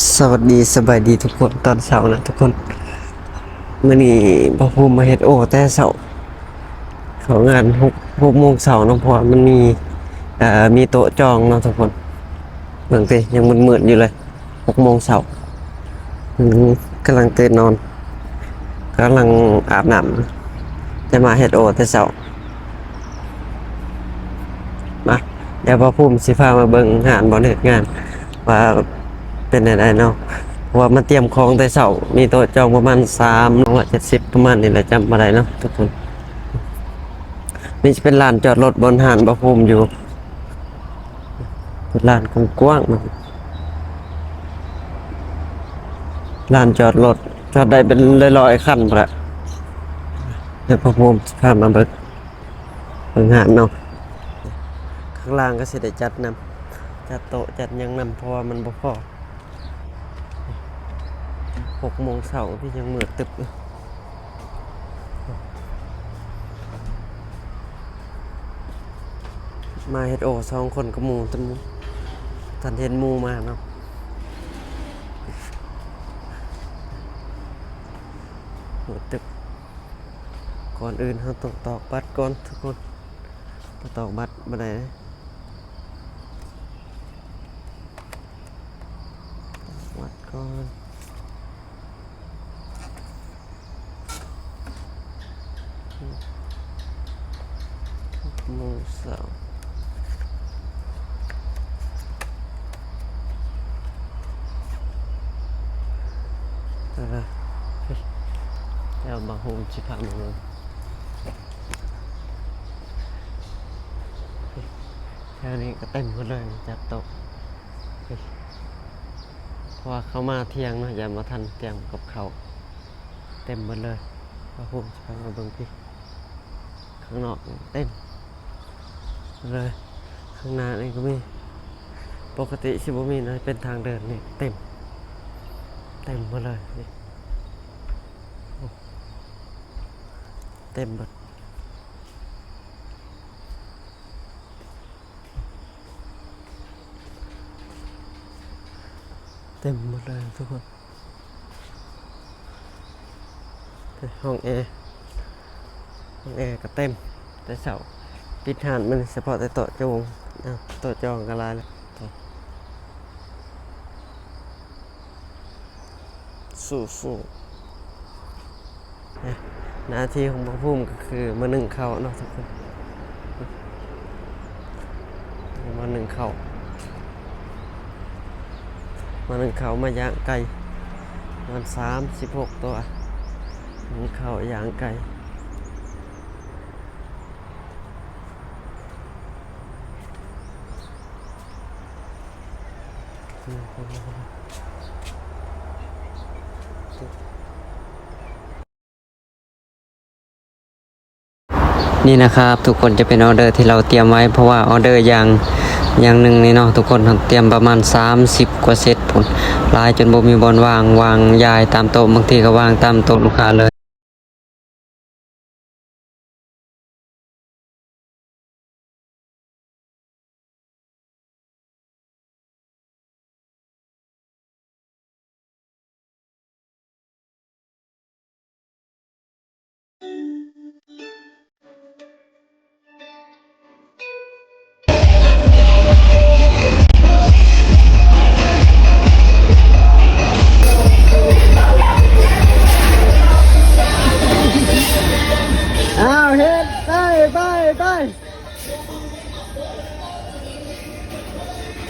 ສະຫວັດດີ ສະບາຍດີທຸກຄົນ ຕອນເຊົ້ານະທຸກຄົນ. ມື້ນີ້ພະພູມມາເຮັດໂອແຕ່ເຊົ້າ ເຂົ້າງານຫົກ ຫົກໂມງເຊົ້າເນາະ ເພາະວ່າມັນມີ ເອີ ມີໂຕະຈອງເນາະທຸກຄົນ. ເບິ່ງຕິ ຍັງມືດໆຢູ່ເລີຍ ຫົກໂມງເຊົ້າ ອືມ ກຳລັງຕື່ນນອນ ກຳລັງອາບນ້ຳ ຈະມາເຮັດໂອແຕ່ເຊົ້າ. ມາ ດຽວພະພູມຊິພາມາເບິ່ງຮ້ານບ່ອນເຮັດງານວ່າເປັນແນວໃດເນາະ ເພາະວ່າມາຕຽມຂອງແຕ່ເຊົ້າ ມີໂຕະຈອງປະມານສາມຮ້ອຍເຈັດສິບ ປະມານນີ້ແຫຼະ ຈຳບໍ່ໄດ້ເນາະທຸກຄົນ. ນີ້ຈະເປັນລານຈອດລົດບ່ອນຮ້ານພະພູມຢູ່ ເປັນລານກວ້າງໆ ລານຈອດລົດ ຈອດໄດ້ເປັນຮ້ອຍໆຄັນພຸ້ນລະ. ດຽວພະພູມຊິພາມາເບິ່ງ ເບິ່ງຮ້ານເນາະ. ຂ້າງລ່າງກໍຊິໄດ້ຈັດນຳ ຈັດໂຕະຈັດຫຍັງນຳ ເພາະວ່າມັນບໍ່ພໍ. ຫົກໂມງເຊົ້າ ຍັງມືດຕຶບຢູ່. ມາເຮັດໂອສອງຄົນກັບໝູ່ ແຕ່ໝູ່ ທັນເຫັນໝູ່ມາເນາະ. ມືດຕຶບ. ກ່ອນອື່ນເຮົາຕ້ອງຕອກບັດກ່ອນທຸກຄົນ. ບໍ່ຕອກບັດບໍ່ໄດ້ເດ້. ຕອກບັດກ່ອນ. ຫົກໂມງເຊົ້າ ແລ້ວບາງໂຮມຊິພາມາເບິ່ງ. ແຖວນີ້ກໍເຕັມໝົດເລີຍ ຈັດໂຕະ ເພາະວ່າເຂົ້າມາທ່ຽງເນາະ ຢ້ານບໍ່ທັນຕຽມກັບເຂົ້າ ເຕັມໝົດເລີຍ. ພະພູມຊິພາມາເບິ່ງພີ້ ຂ້າງນອກເຕັມເລີຍ ຂ້າງໜ້ານີ້ກໍມີ. ປົກກະຕິຊິບໍ່ມີນະ ເປັນທາງເດີນນີ້ ເຕັມ ເຕັມໝົດເລີຍນີ້ ໂອ້ ເຕັມເບິດ. ເຕັມໝົດເລີຍທຸກຄົນ. ຫ້ອງແອ ຫ້ອງແອກໍເຕັມແຕ່ເຊົ້າ ປິດຮ້ານມື້ນີ້ສະເພາະແຕ່ໂຕະຈອງ ໂຕະຈອງກໍຫຼາຍແລ້ວ. ສູ້ໆ ໜ້າທີ່ຂອງພະພູມກໍຄືມາໜຶ້ງເຂົ້າເນາະທຸກຄົນ ມາໜຶ້ງເຂົ້າ ມາໜຶ້ງເຂົ້າ ມາຍ່າງໄກ່ ປະມານສາມສິບຫົກຕົວ ໜຶ້ງເຂົ້າ ຍ່າງໄກ່. ນີ້ນະຄັບທຸກຄົນ ຈະເປັນອໍເດີທີ່ເຮົາຕຽມໄວ້ ເພາະວ່າອໍເດີຢ່າງ ຢ່າງໜຶ່ງນີ້ເນາະທຸກຄົນ ເຮົາຕຽມປະມານສາມສິບກວ່າເຊັດພຸ້ນ ຫຼາຍຈົນບໍ່ມີບ່ອນວາງ ວາງຢາຍຕາມໂຕະ ບາງທີກໍວາງຕາມໂຕະລູກຄ້າເລີຍ. ອ້າວ ເຮັດ ໄປ ໄປ ໄປ.